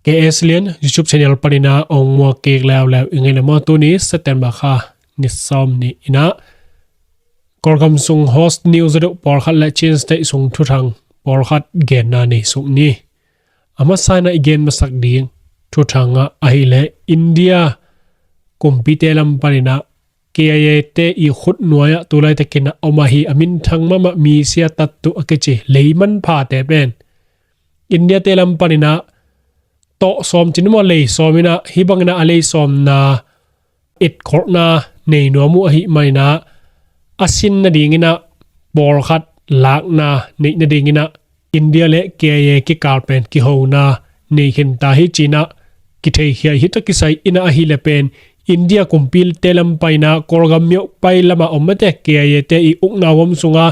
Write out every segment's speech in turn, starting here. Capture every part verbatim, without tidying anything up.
K S Lian YouTube channel panin ah ong muak kik leuleu ing ei le maw. Tuni September kha ni sawm ni in ah Kawlgam sung host news a deuh pawlkhat le Chin State sung thuthang pawlkhat genna nei suk ni. A masa in ah i gen masak ding thuthang ah ahih leh India kumpite lam panin ah K I A te i khut nuai ah tu laitakin ah om ahi a minthang mahmah misia tattu a kici lei manphate pen India te lam panin ah tawh sawm cin maw, lei sawm in ah, hih bangin ah a lei sawmna etkholhna nei nuam uh ahih manin ah a sin nadingin ah pawlkhat lakna neih nadingin ah India le K I A kikal pen kihona nei khin ta hi ci-in ah kitheikhia hi. Tua kisai in ah ahih leh pen India kumpite lam panin ah Kawlgam myoh pai lamah om mate K I A te i ukna huam sungah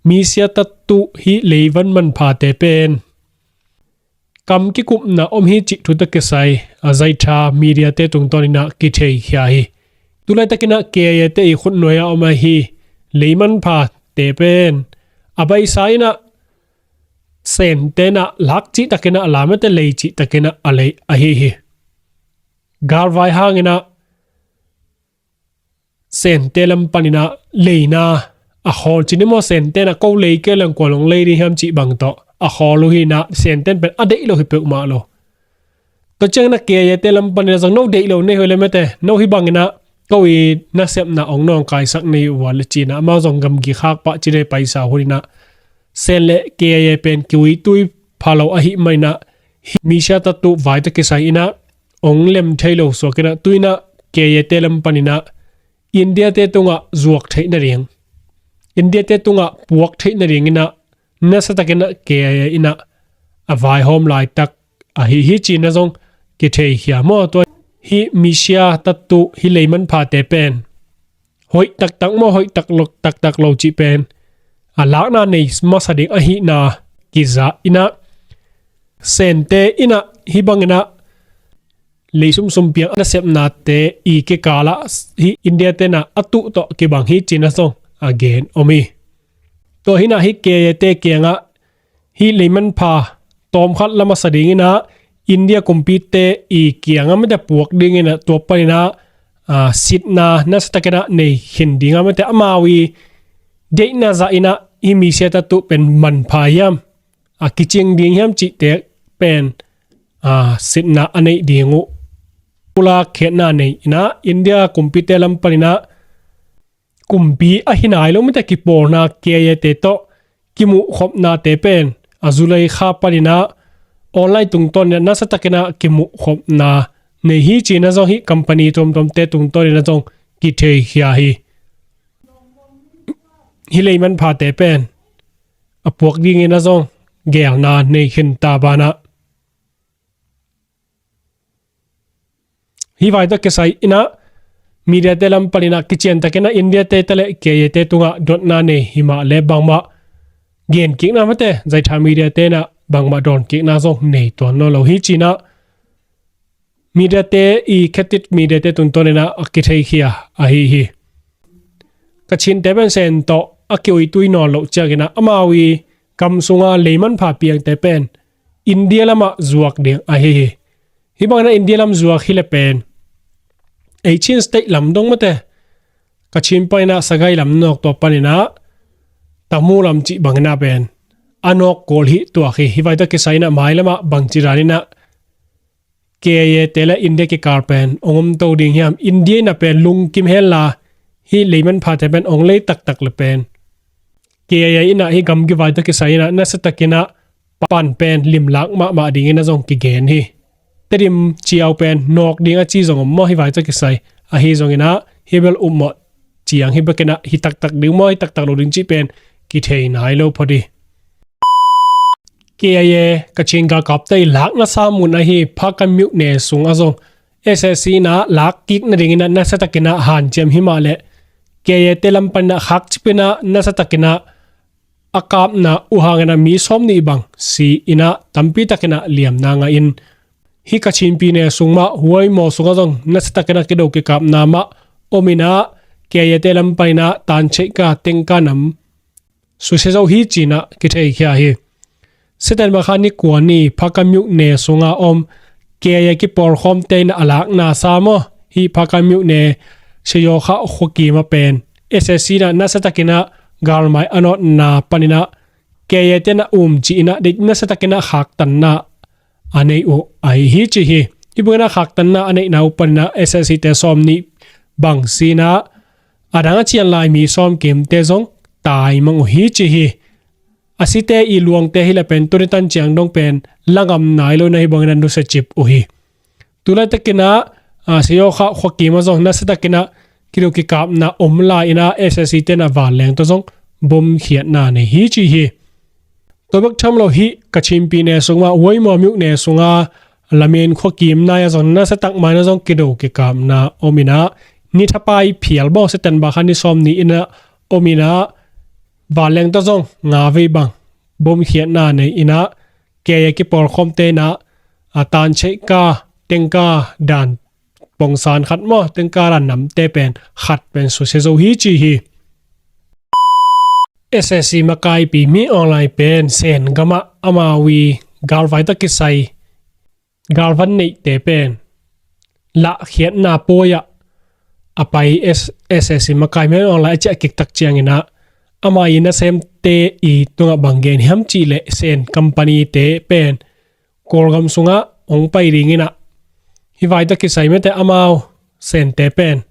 misia tattu hih lei van manphate pen kam kikupna om hi cih thu tawh kisai a zaitha media te tungtawnin ah kitheikhia hi. Tu laitakin ah K I A te i khut nuai ah om ahi lei manphate pen a baisa in ah Sente in ah lak cihtakin ah la mate, lei cihtakin ah a lei ahi hi. Galvai hangin ah Sente lam panin ah leina a khawl cin hi maw, Sente in ah ko lei kei leng kua leng lei ding hiam cih bang tawh a khawl uh hi-in ah Sente in pen a deih lo hi peuhmah lo. Tua ciangin ah K I A te lam panin ah zong no deih lo nei uh hi leh mate, no hih bangin ah ko i nasepna ong nawngkaisak nei uh a le ci-in ah amau zong gamgi khak pah ci-in ah paisa hun in ah Sen le K I A pen kiuitui pha lo ahih manin ah hih misia tattu vai tawh kisai in ah ong lem thei lo suak in ah tu-in ah K I A te lam panin ah India te tungah zuak theih nading, India te tungah puak theih nadingin ah nasatakin ah K I A in ah a vaihawm laitak ahi hi ci-in ah zong kitheikhia maw. Tua hih misia tattu hih lei manphate pen hoih taktak maw, hoih taktak lo cih pen a lakna nei masa ding ahihna kiza in ah Sente in ah hih bangin ah lei sumsum piang a nasepnate i kikal ah hih India te in ah a tuh tawh kibang hi ci-in ah zong a gen om hi. Tua hi-in ah hih K I A te kiangah hih lei manpha tawmkhat la masa dingin ah India kumpite i kiangah mate puak dingin ah tua panin ah sitna nasatakin ah nei khin dingah mate amau i deihna zahin ah hih misia tattu pen manpha hiam, a kicing ding hiam cihte pen sitna a neih ding uh pulak khiatna nei in ah India kumpite lam panin ah kumpi ahi nai lo mate kipawlna K I A te tawh kimuhkhopnate pen a July kha panin ah online tungtawnin ah nasatakin ah kimuhkhopna nei hi ci-in ah zong hih company tuamtuamte tungtawnin ah zong kitheikhia hi. Hih lei manphate pen a puak dingin ah zong geelna nei khin ta banah hih vai tawh kisai in ah media te lam panin ah kiciantakin ah India te ta le K I A te tungah dotna nei hi mah le bangmah genkikna mate zaitha media te in ah bangmah dawnkikna zong nei tuan nawn lo hi ci-in ah media te i khetit media te tungtawnin ah a kitheikhia ahi hi. Kachinte pen Sen tawh a kiuitui nawn loh ciangin ah amau i gam sunga lei manpha piangte pen India lamah zuak ding ahi hi. Hih bangin ah India lam zuak hi leh pen ei Chin State lam dong mate Kachin panin ah Sagaing lam nawk tua panin ah Tamu lam cih bangin ah pen a nawk kul hi tuak hi. Hih vai tawh kisai in ah mailamah bangci danin ah K I A te le India kikal pen ong om to ding hiam, India in ah pen lungkim henla hih lei manphate pen ong lei taktak le pen K I A in ah hih gamgi vai tawh kisai in ah nasatakin ah pan pen limlak mahmah dingin ah zong kigen hi. Tedim ciau pen nawk ding a ci zong om maw hih vai tawh kisai, ahi zongin ah hih bel upmawh ciang hi bekin ah hi taktak ding maw hi taktak lo ding cih pen kithei nai lo phot hi. K I A Kachin galkapte i lakna sa mun ahi Phakam myone sungah zong S A C in ah lakkik nadingin ah nasatakin ah hanciam hi mah leh K I A te lam panin ah khakcipin ah nasatakin ah a kapna uh hangin ah mi sawmnih bang si in ah tampi takin ah liamna ngah in hih Kachin pyine sung mah Huaimaw sungah zong nasatakin ah kido kikapna mah om in ah K I A te lam panin ah tancheika tengka nam susia zo hi ci-in ah kitheikhia hi. September kha ni kua ni Phakam myone sunga om K I A kipawlkhawmte in a lakna sa maw, hih Phakam myone Seyokha khuakim a pen S S C in a nasiatakin a galmai a nawtna panin a K I A te in a um ci-in a deih nasiatakin a khaktanna a nei uh ahi hi ci hi. Hih bangin a khaktanna a neihna uh panin a S S C te sawmnih bang si-in a, a dang a cian lai mi sawmkimte zong taimang uh hi ci hi. A site i luangte hi leh pen tuni tan ciang dong pen la ngam nai lo in a hih bangin a nusia cip uh hi. Tulaitakin a, a, Seyokha khuakim ah zong nasiatakin a kido kikapna om lai-in a S S C te in a vanleng tawh zong bomkhiatna nei hi ci hi. Tua bek tham lo hih Kachin pyine sung mah Waymua myone sung a Lamen khuakim nai ah zong nasiatak mai-in a zong kido kikapna om in a, nithapai phial bawl September kha ni sawmnih in a om in a, vanleng tawh zong nga vei bang bomkhiatna nei in a, K I A kipawlkhawmte in a, a tancheihka, tengka dan pongsan khat maw, tengka dan namte pen khat pen susia zo hi ci hi. S S C makaipi Min Aung Hlaing pen Sen gam ah amau i galvai tawh kisai galvan neihte pen lahkhiatna pawi ah a pai S-, S S C makai Min Aung Hlaing a ciah kik tak ciangin a, ama i nasemte i tungah bang gen hiam cih leh Sen company te pen Kawlgam sungah hong pai dingin a, hih vai tawh kisai mete amau Sente pen,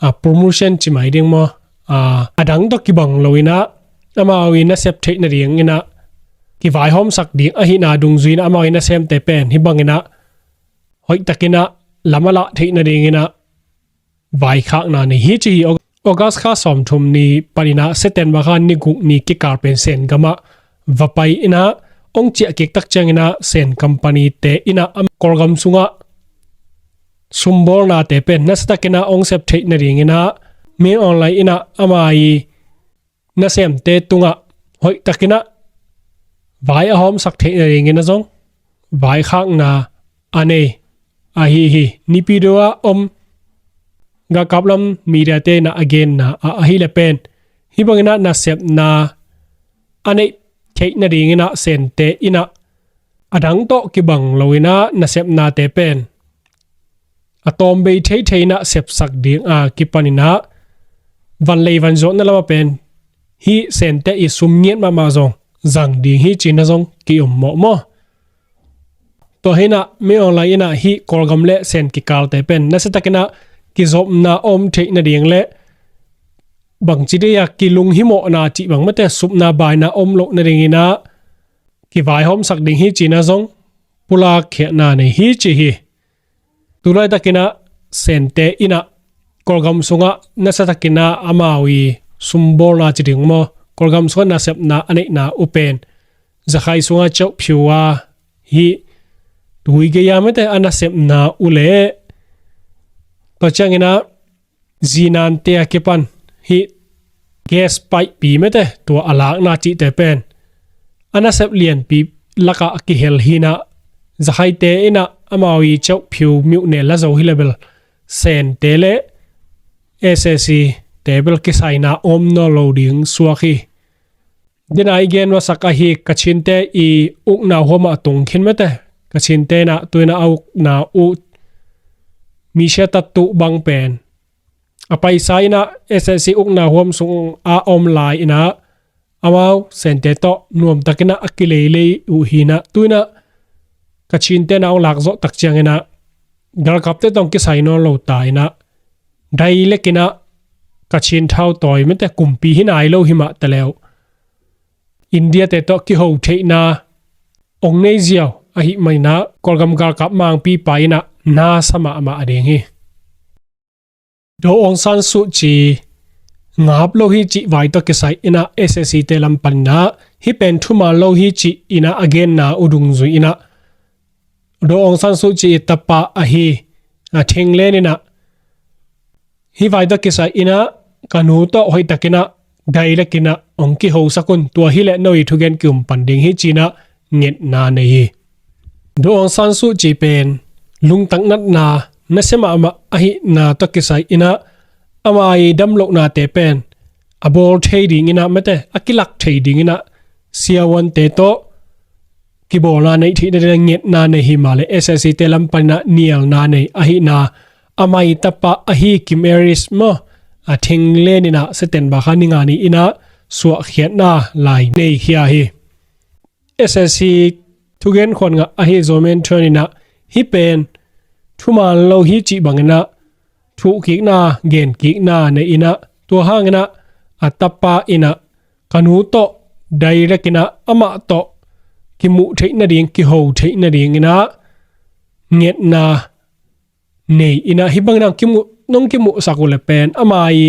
a, promotion ci mai ding maw, a, a dang tawh kibang lo in a, amau i nasep theih nadingin a kivaihawmsak ding ahihna dungzui in a, amau i nasemte pen hih bangin a hoihtakin a lam a lah theih nadingin a vaikhakna nei hi ci hi. August kha sawmthum ni panin a September kha ni guk ni kikal pen Sen gam ah va pai in a, hong ciah kik tak ciangin a Sen company te in a am-, Kawlgam sungah sumbawlnate pen nasiatakin a hong sep theih nadingin a Min Aung Hlaing in a ama i nasemte tungah hoihtakin a vai a hawmsak theih nadingin a zong vaikhakna a nei ahi hi. Naypyidaw ah om galkap lam media te in a a genna ah ahih leh pen hih bangin a nasepna a neih theih nadingin a Sente in a a dang tawh kibang lo in a nasepnate pen a tawmbei theithei in a sepsak ding a kipanin a vanlei vanzuakna lam ah pen hih Sente i sum ngiat mahmah zong zang ding hi ci-in a zong ki-um mawhmaw. Tua hi in a Min Aung Hlaing in a hih Kawlgam le Sen kikalte pen nasiatakin a kizopna a om theih nading le bangci dei a kilunghimawhna cih bang mete supna baina om loh nadingin a kivaihawmsak ding hi ci-in a zong pulak khiatna nei hi ci hi. Tulaitakin a Sente in a Kawlgam sungah nasiatakin a amau i sumbawlna ci ding maw, Kawlgam sungah nasepna a neihna uh pen Zakhai sungah Kyaukphyu a hih tui gei a mete a nasepna uh le tua ciangin a zinante a kipan hih gas pipe pi mete tua a lakna cihte pen a nasep lianpi lakah a kihel hi in a, Zakhaite in a amau i Kyaukphyu myone la zo hi leh bel Sente le S S C te bel kisaina om nawn lo ding suak hi. Dena i gen masak ahi Kachinte i ukna huam ah a tung khin mete, Kachinte in a tu in a a ukna uh mi sia tattuh bang pen a paisa in a S S C ukna huam sung a om lai in a amau Sente tawh nuamtakin a a kileilei uh hi in a, tu in a Kachinte in a hong lakzawh tak ciangin a galkapte tawh hong kisai nawn lo ta in a dai lekin a Kachin thautawi mete kumpi hi nai lo hi mah ta leh uh India te tawh kiho theihna hong nei ziau ahih manin a Kawlgam galkap mangpipa in a na sa mahmah a ding hi. Daw Aung San Suu Kyi ngap lo hi cih vai tawh kisai in a S S C te lam panin a hih pen thuman lo hi cih in a a genna uh dungzui in a Daw Aung San Suu Kyi i tapa ahi a Thein Sein in a hih vai tawh kisai in a ka nu tawh hoihtakin a dai lekin a hong kihosak un, tua hi leh no i thugen ki-um pan ding hi ci-in a ngetna nei hi. Daw Aung San Suu Kyi pen lungtak natna nasia mahmah ahihna tawh kisai in a ama i damlohnate pen a bawl thei dingin a mete a kilak thei dingin a siavuante tawh kibawlna neih theihna dingin ngetna nei hi mah le, S S C te lam panin ah nialna nei ahihna, a mai tapa ahi Kim Aris maw, a thenglen in ah September kha ni nga ni in ah suahkhiatna lai nei khia hi. S S C thugen khuan ngah ahi Zo Min Tun in ah hih pen thuman lo hi cih bangin ah thuhkikna, genkikna nei in ah, tua hangin ah a tapa in ah ka nu tawh direct in ah amah tawh kimuh theih nading, kiho theih nadingin ah ngetna nei in ah, hih bangin ah kimuh, nong kimuhsak uh le pen ama i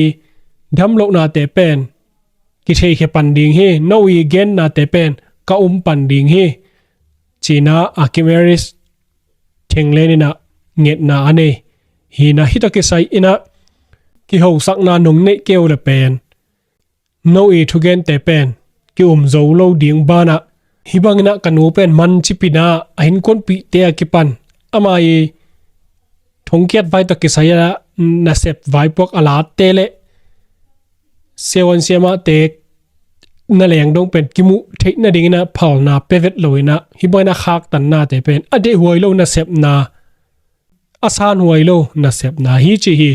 damlohnate pen kitheikhia pan ding hi, no i gennate pen ka um pan ding hi, ci-in ah a Kim Aris thenglen in ah ngetna a nei hi. In ah hih tawh kisai in ah kihosakna nong neih kei uh le pen no i thugente pen ki-um zo lo ding banah, hih bangin ah ka nu pen mancip in ah a innkuanpihte a kipan ama i thongkiat vai tawh kisai ah nasep vaipuak a latte le siavuan siamahte na leng dong pen kimuh theih nadingin ah phalna pia vet lo in ah, hih bangin ah khaktannate pen a deihhuai lo nasepna, a sanhuai lo nasepna hi ci hi.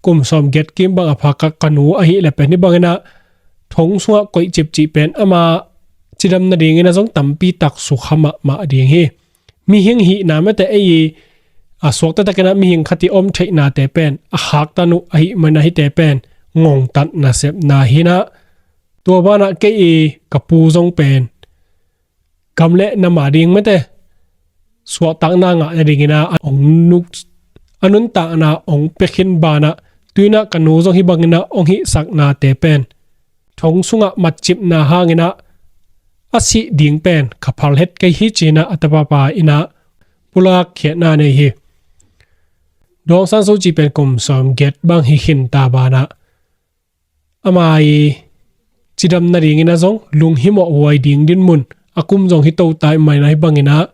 Kum sawmgiat kim bang a pha ka, ka nu ahih le pen hih bangin ah thong sungah koih cipcih pen ama cidam nadingin ah zong tampi tak sukha mahmah ding hi. Mihing hihna mete ei i a suakta takin ah mihing khat i om theihnate pen a khaktan uh ahih manin ah hihte pen ngongtat nasepna hi in ah, tua banah kei i ka pu zong pen gam le nam a ding mete suahtakna ngah nadingin ah a ong nuk, a nuntakna ong pia khin banah, tu-in ah ka nu zong hih bangin ah ong hihsaknate pen thong sungah matcipna hangin ah a sih ding pen ka phal het kei hi ci-in ah a tapa pa in ah pulak khiatna nei hi. Daw Aung San Suu Kyi pen kum sawmgiat bang hi khinta banah ama i cidam nadingin ah zong lunghimawh huai ding dinmun, a kum zong hi to ta ahih manin ah hih bangin ah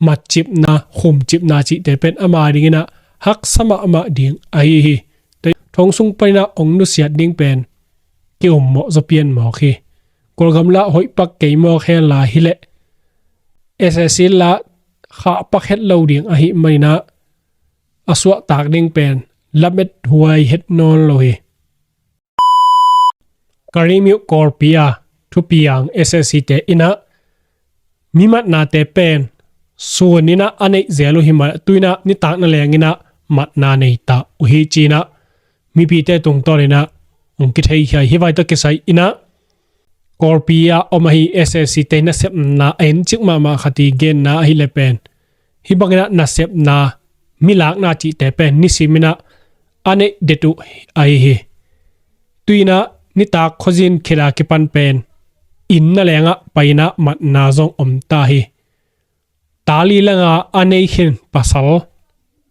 matcipna, khumcipna cihte pen ama dingin ah haksa mahmah ding ahi hi. Thong sung panin ah ong nusiat ding pen ki-ummawh zaw pian mawk hi. Kawlgam lah hoih pak kei mawk hen la hi leh S S C lah khah pak het lo ding ahih manin ah a suahtak ding pen lamet huai het nawn lo hi. Karimyo Kawlpi a thupiang S S C te in ah mi matnate pen sun in ah a neih zel uh hi mah, tu-in ah nitak na leng in ah matna nei ta uh hi ci-in ah mipite tungtawn in ah ong kitheikhia hi. Vai tawh kisai in ah Kawlpi a om ahi S S C te nasepna a encik mahmah khat i genna ahih le pen hih bangin ah nasepna, milakna cihte pen nisim in ah a neih det uh ahi hi. Tu-in ah nitak khuazin khit a kipan pen inn na leng ah pai in ah matna zong om ta hi. Ta li langa a nei khin pasal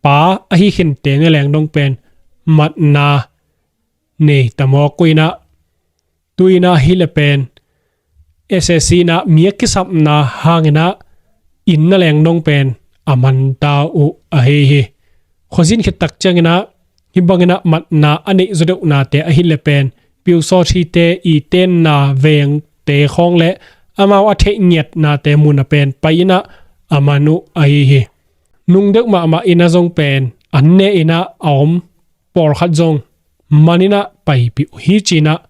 pa ahi khin teng na leng dong pen matna nei ta mawk uh in ah, tu-in ah hi le pen S S C in ah mi a kisapna hangin ah inn na leng dong pen a man ta uh ahi hi. Khuazin khit tak ciangin ah hih bangin ah matna a neih zaw deuhnate ahih le pen Pyusawhte i tenna vengte khawng le amau a theih ngiatnate mun ah pen pai in ah a man uh ahi hi. Nung deuh mahmah in ah zong pen an ne in ah a om pawlkhat zong man in ah paipih uh hi ci-in ah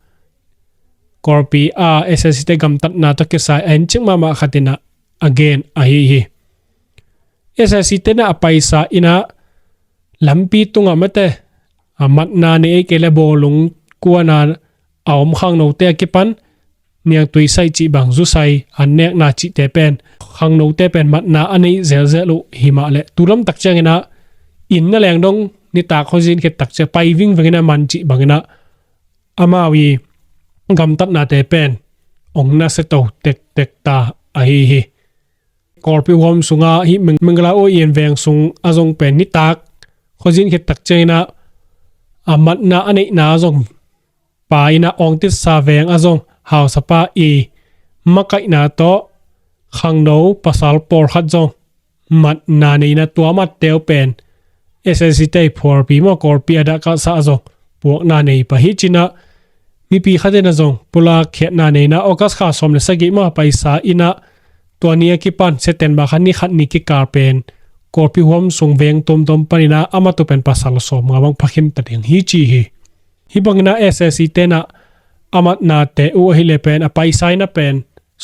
Kawlpi a S S C te gamtatna tawh kisai a encik mahmah khat in ah a gen ahi hi. S S C te in ah a paisa in ah lampi tungah mate a matna nei ei kei le bawlung kuana a om khangnote a kipan niangtui sai cih bang, zu sai, an nekna cihte pen khangnote pen matna a neih zelzel uh hi mah le, tu lam tak ciangin ah inn na leng dong nitak khuazin khit tak ciang pai vingveng in ah man cih bangin ah amau i gamtatnate pen ong nasia to tektek ta ahi hi. Kawlpi huam sungah hih Meng-, Mengala Aw Ian veng sung a zong pen nitak khuazin khit tak ciangin ah a matna a neihna zong pa in ah Aung Titsa veng a zong hausapa i makaihna tawh khangno pasal pawlkhat zong matna nei in ah tua matte uh pen S S C te i phualpi maw Kawlpi a dah kahsa a zong puakna nei pah hi ci-in ah mipi khat in ah zong pulak khiatna nei in ah August kha sawm le sagih maw a paisa in ah Tua ni a kipan September kha ni khat ni kikal pen kawlpi huam sung veng tuamtuam panin ah a matu pen pasal sawmnga bang pha khinta ding hi ci hi. Hih bangin ah S A C te in ah a matnate uh ahih leh pen a paisa in ah pen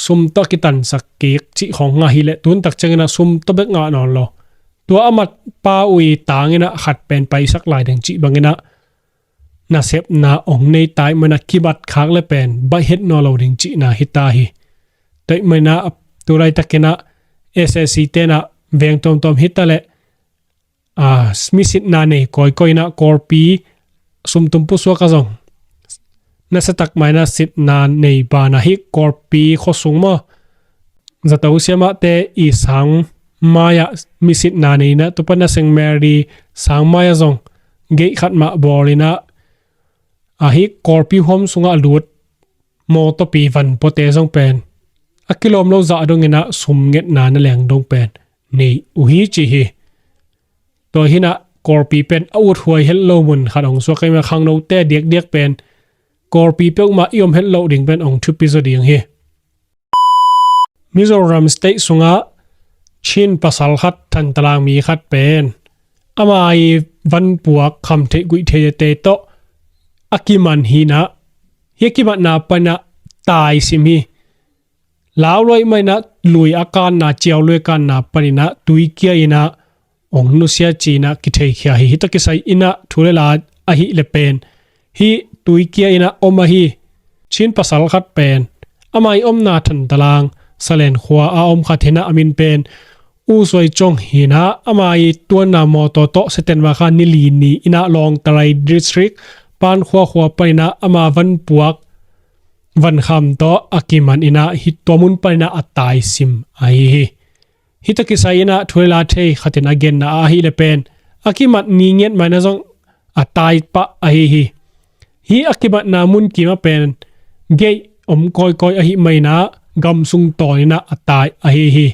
sum tawh kitansak kik cih khawng ngah hi leh tun tak ciangin ah sum tawh bek ngah nawn lo. Tua a mat pa uh i tangin ah khat pen paisak lai ding cih bangin ah nasepna ong nei ta ahih manin ah kibat khak leh pen baih het nawn lo ding cihna hi ta hi. Tua ahih manin ah tu laitakin ah S A C te in ah veng tuamtuam hi ta leh a, mi sitna nei kawikawi in ah kawlpi sumtum pusuak ah zong nasia tak mah in ah sitna nei banah hih kawlpi khuasung maw, zato siamahte i sang mai-ah mi sitna nei in ah tu pan ah Saint Mary sang mai-ah zong gate khat mah bawl in ah, a, hih kawlpi huam sungah a lut mawtawpi vanpuate zong pen a kilawm lo zah dongin ah sum ngetna na leng dong pen nei uh hi ci hi. Tua hi in ah kawlpi pen a uthuai het lo mun khat ong suak ahih manin ah khangnote diakdiak pen kawlpi peuhmah i om het loh ding pen ong thupi zaw ding hi. Mizoram State sungah Chin pasal khat Thantlang mi khat pen ama i vanpuak khamtheih guihtheihte tawh a kiman hi in ah, hih a kimatna panin ah taisim hi. Lau lua ahih manin ah lui a kanna, ciau lui a kanna panin ah tuikia in ah ong nusia ci-in ah kitheikhia hi. Hih tawh kisai in ah thu le la ahih leh pen hih tuikia in ah om ahi Chin pasal khat pen ama i omna Thantlang Salen khua a om khat hi in ah a min pen U Suai Cong hi in ah ama i tuanna mawtaw tawh September kha ni li ni in ah Lawngtlai District Pankhua khua panin ah ama vanpuak vankham tawh a kiman in ah hih tua mun panin ah a taisim ahi hi. Hih tawh kisai in ah thu le la thei khat in a genna ahih leh pen a kimat ni ngiat mah in ah zong a tai pah ahi hi. Hih a kimatna mun kim ah pen gate om kawikawi ahih manin ah gam sung tawn in ah a tai ahi hi.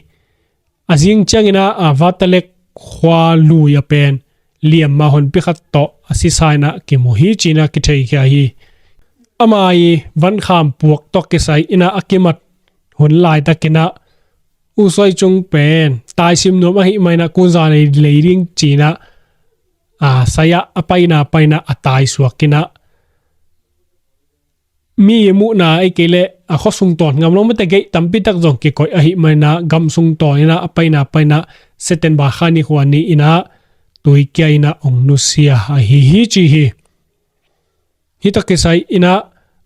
A zing ciangin ah a Vatalek khua lui ah pen liamma honpi khat tawh a sisa in ah kimu hi ci-in ah kitheikhia hi. Ama i vankham puak tawh kisai in ah a kimat hun laitakin ah U Suai Cong pen taisim nuam ahih manin ah kunza nei lei ding ci-in ah, a, sai-ah a paina panin ah a taisuak in ah mi muhna ei kei leh a khuasung tawn ngam lo mate, gate tampi tak zong kikoih ahih manin ah gam sung tawn in ah a paina panin ah September kha ni khuani in ah tuikia in ah ong nusia ahi hi ci hi. Hih tawh kisai in ah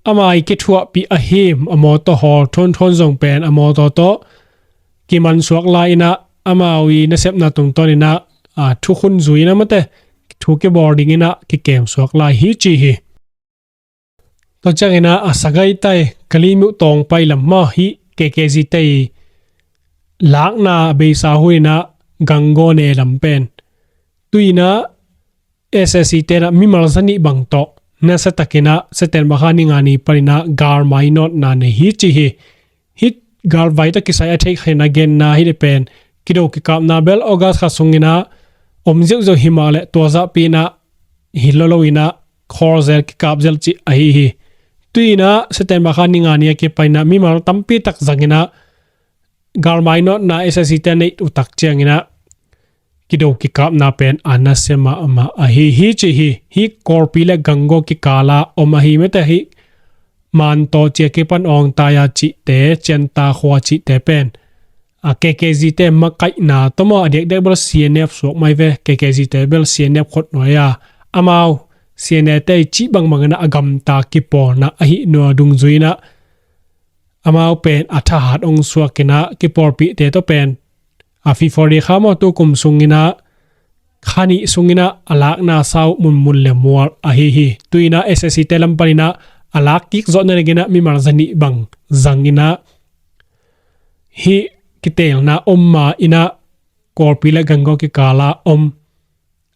ama i kithuahpih a him a mawtaw hawl thuanthuan zong pen a mawtaw tawh kimansuak lai in ah amau i nasepna tungtawn in ah, a, thukhun zui in ah mate thu kibawl ding in ah kikemsuak lai hi ci hi. Tua ciangin ah a Sagaing tai Kalaymyo tawng pai lam mah hih K K Z te i lakna beisa hun in ah Gangaw ne lam pen tu-in ah S A C te in ah mimal zanih bang tawh nasia takin ah September kha ni nga ni panin ah galmai nawtna nei hi ci hi. Hih galvai tawh kisai a theih khat in a genna hi leh pen kido kikapna bel August kha sungin ah om ziauziau hi mah leh tua zahpi in ah hi lo lo in ah khawl zel kikap zel cih ahi hi. Tu-in ah September kha ni nga ni a kipan in ah mimal tampi tak zangin ah galmai nawtna S A C te a neih uh tak ciangin ah kido kikapna pen a nasia mahmah ahi hi ci hi. Hih Kawlpi le Gangaw kikal ah om ahi mate, hih Mantaw ci a kipan Awngtaya cihte, Cianta khua cihte pen a K K Z te makaihna tawh maw, a diakdiak bel C N F suak mai ve, K K Z te bel C N F khut nuai a, amau C N A te i cih bangbang in ah a gamta kipawlna ahih nua dungzui in ah amau pen a thahat ong suak in ah kipawlpihte tawh pen a February kha maw, tu kum sungin ah kha nih sungin ah a lakna sau munmun le mual ahi hi. Tu-in ah S A C te lam panin ah a lak kik zawhna dingin ah mimal zanih bang zangin ah hih kiteelna om ma in ah Kawlpi le Gangaw kikal ah om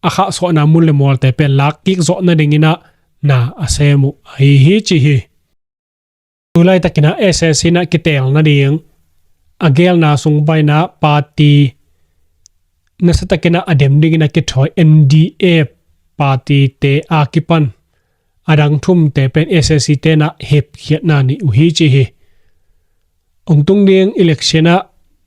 a khahsuahna mun le mualte pen lak kik zawhna dingin ah na a sem uh ahi hi ci hi. Tu laitakin ah S A C in ah kiteelna ding a geelna sung panin ah party nasia takin ah a dem dingin a kithawi N D A party te a kipan a dang thumte pen S A C te in ah hepkhiatna nei uh hi ci hi. Ong tung ding election ah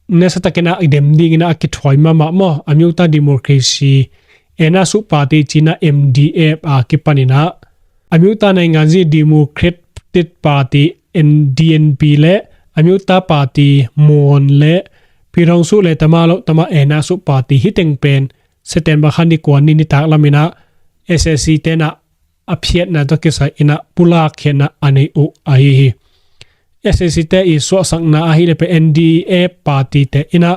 nasa takin a dem dingin a kithuai mahmah maw, Amyotha Democracy Enasuk Party ci-in a M D F a kipanin a Amyotha Nainganji Democratic Party, N D N P le Amyotha Party Mon le Pyidaungsu le Tama lo Tama Enasuk Party hih teng pen September kha ni kua ni nitak lamin a S A C te'n a a phiatna tawh kisai in a pulak khiatna a nei uh ahi hi. S A C te i suahsakna ahih leh pen N D F party te in a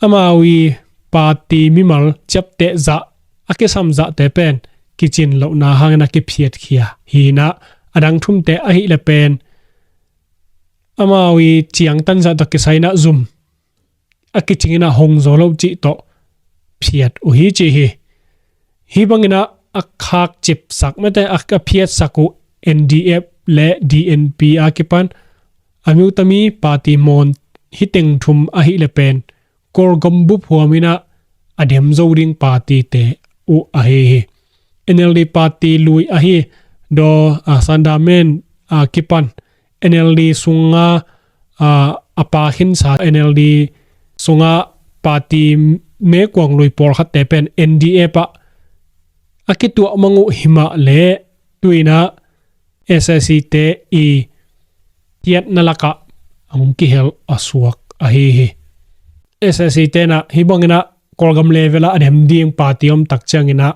amau i party mimal ciapteh zah, a kisam zahte pen kicin lohna hangin a kiphiatkhia hi in a, a dang thumte ahih leh pen amau i ciangtan zah tawh kisai in a zum a kicing in a hong zo lo cih tawh phiat uh hi ci hi. Hih bangin a a khakcipsak mate, a phiatsak uh N D F le D N P a kipan Amyotha mi party Mon hih teng thum ahih leh pen Kawlgam bup huam in a a dem zo ding party te uh ahi hi. N L D party lui ahi, Daw, a, Sundayman a kipan N L D sunga, a, a pa khinsa N L D sunga party mekuang lui pawlkhatte pen N D F ah a kituah mang uh himah leh tu in a S A C te i hiatna lakah hong kihel a suak ahi hi. S A C te'n a hih bangin a Kawlgam level ah a dem ding party om tak ciangin a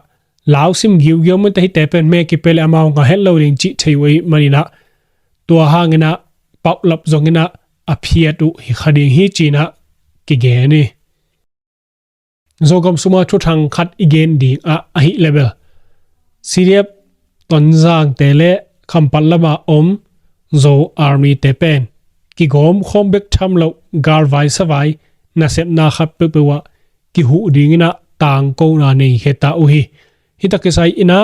lausim giugiau mate, hihte pen me kipia leh amau ngah het lo ding cih thei uh ahih manin a tua hangin a paulap zongin a a phiat uh hi kha ding hi ci-in a kigen hi. Zogam sungah thuthang khat i gen ding ah ahih leh bel C D F Tonzangte le Khampat lamah om Zo Army te pen kigawm khawm bek tham loh galvai savai nasepna khat peuhpeuh ah kihuh dingin a tangkona nei khia ta uh hi. Hih tawh kisai in a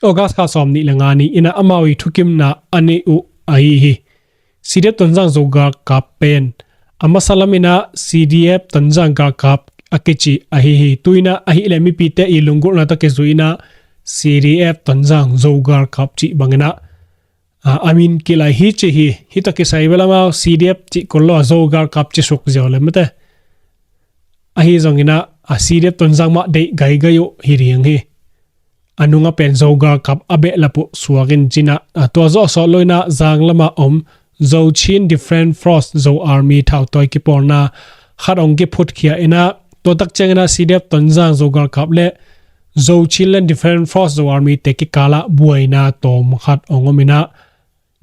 August kha sawmnih le nga ni in a amau i thukimna a neih uh ahi hi. C D F Tonzang Zo galkap pen a masa lamin a C D F Tonzang galkap a kici ahi hi. Tu in a ahih leh mipite i lunggulhna tawh kizui in a C D F Tonzang Zo galkap cih bangin a, a, a min kilaih hi ci hi. Hih tawh kisai bel amau C D F cih kul lo a Zo galkap ci suk ziau leh mate. Ahi zongin a, a C D F Tonzang mah deih gaigai uh hi ding hi. A nungah pen Zo galkap a behlap uh suak in ci-in a, a, tua zawh a sawt lo in a Zang lamah om Zo Chin Defense Force Zo Army thautawi kipawlna khat hong kiphutkhia in a, tua tak ciangin a C D F Tonzang Zo galkap le Zo Chinland Defense Force Zo Army te kikalah buaina tawm khat hong om in a,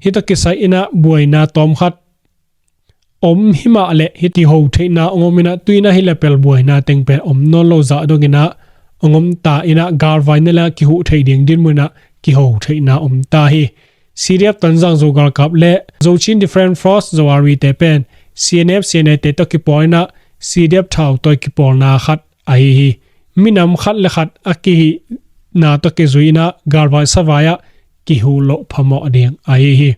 hih tawh kisai in a buaina tawm khat om himah leh hih kiho theihna hong om in a, tu in a ahih leh bel buaina teng pen om nawn lo zah dongin a hong om ta in a, galvaina le kihuh theih ding dinmun in a kiho theihna om ta hi. C D F Tonzang Zo galkap le Zo Chin Defense Force Zo Army te pen C N F C N A te tawh kipawl in a C D F thautawi kipawlna khat ahi hi. Minam khat le khat a kihihna tawh kizui in a galvai savai ah kihuh loh phamawh ding ahi hi.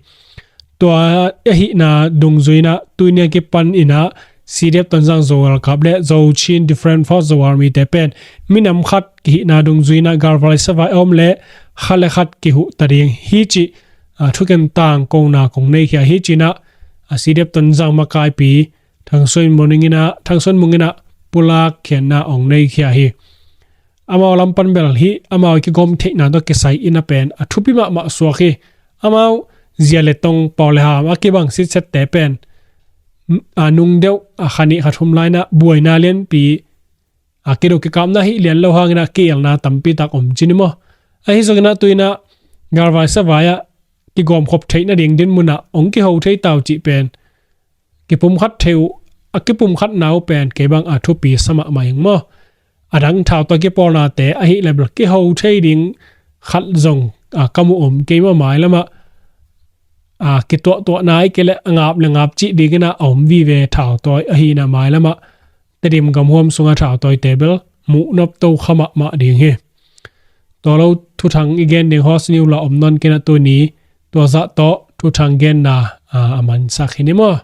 Tua ahihna dungzui in a tuni a kipan in a C D F Tonzang Zo galkap le Zo Chin Defense Force Zo Army te pen minam khat kihihna dungzui in a galvai savai a om leh khat le khat kihuh ta ding hi cih, a, thuken tangkona kong nei khia hi ci-in a, a, C D F Tonzang makaipi Thang Suan Mung in a, Thang Suan Mung in a pulak khiatna hong nei khia hi. Amau lam pan bel hih amau kigawm theihna tawh kisai in a pen a thupi mahmah suak hi. Amau zia le tong, pau le ham a kibang sitsette pen a nung deuh a kha nih kha thum lai in a buaina lianpi a kido kikapna hih lian lo hangin a ki-elna tampi tak om ci ni maw. Ahi zongin a tu in a galvai savai ah kigawmkhop theih nading dinmun ah hong kiho thei ta uh cih pen kipumkhat thei uh, a kipumkhatna uh pen kei bang a thupi sa mahmah ing maw. A dang thautawi kipawlnate ahih leh bel kiho thei ding khat zong, a, ka mu om kei maw. Mailam ah, a, kituahtuahna ahih kei leh a ngap le ngap cih dingin a om vive thautawi ahi in a mailam ah Tedim gam huam sungah thautawite bel muh nopto kha mahmah ding hi. Tua lo thuthang i gen ding Hawsniu la om nawn kei in a tuni tua zah tawh thuthang genna, a, a mansak hi ni maw.